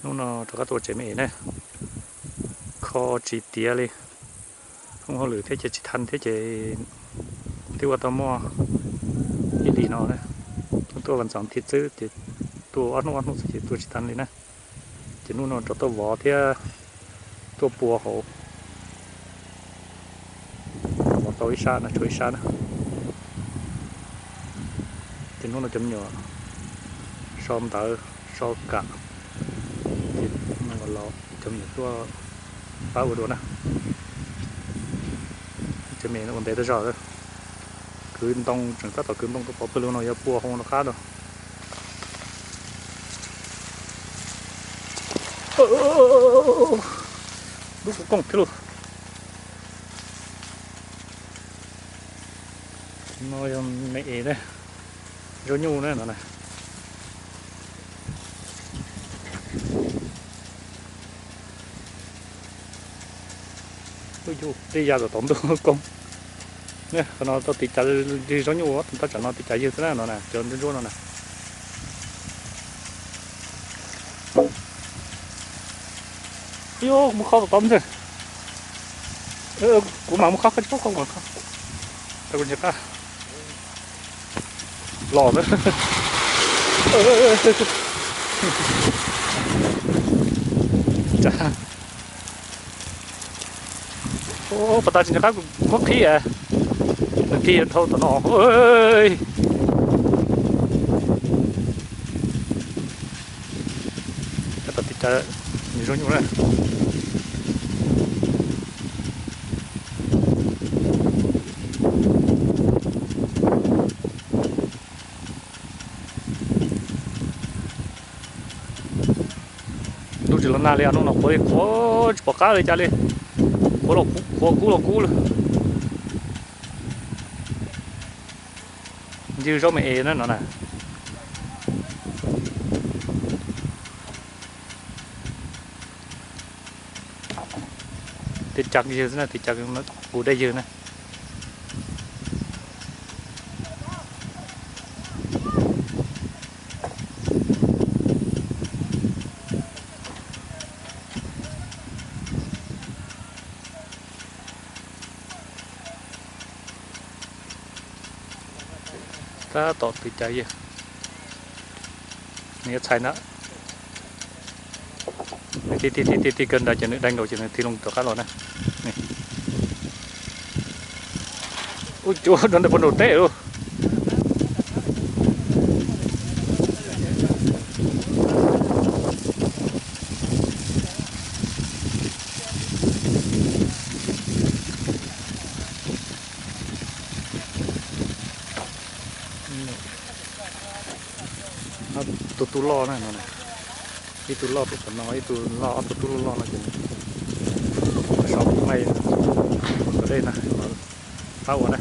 Hnub no rov qab tuaj tsev me es na, kho tsis tiav li. Phooj hauj lwm thiab ces tsis tau thiab ces twb ua tau muaj ib hlis no na. Tuaj vas ntxov thiab xwb ces tuaj ob hnub ob hnub xwb ces tuaj tsis tau li na. Ces hnub no rov tuaj vov thiab tuaj pua hauv. Vov tau ib sab na, tshuav ib sab na. Ces hnub no cov me nyuam sau ntawv sau kam, ces cov me nyuam tuaj pab ua dua na. Ces me ua ntev tau zog, kwv ntoo tseem tab tom kwv ntoo rau pov pawg lug no yuav pua hauv no qab rau. Lub kuv kooj thiab lub no yog me es na, zaub nyuj na no na. Tej ya tom tom ntug koob. Qhov no tau tiv cav zaub nyuj, tab tsam no tiv cav ywg xwb na no na, cov ntsuab ntsuab no na. Yog mus kho tom tom ntag. Kuv mam mus kho, koj tsis paub kho kuv mam kho. Tau kuv ntsis qab los ntag. Pas tas tsis nco qab kuv muab qhib, nws qhib dhau tom no. Tab tom tiv cav nws zaub nyuj na. Ntuj tsis los nag li, hnub no qhuav li qhuav tsis pom qab li cas li. Qhuav los qhuav, kub los kub lawm. Ywg zaub me es na no na. Tiv cav ywg xwb na, tiv cav kuv dej ywg na. Tab tom tiv cav ywg. Nws yuav txhais ntag. Nws tiv tiv tiv tiv kawg ntawd ces nws dai nkaus ces nws tiv loo rov qab los na. Ub, cuab rau ntawm puag nraum teb lauj. Tus tub loj na no, ib tug loj pem tom no, ib tug loj, ob tug tub loj loj no ces sau maij kom dej na, pab ua na.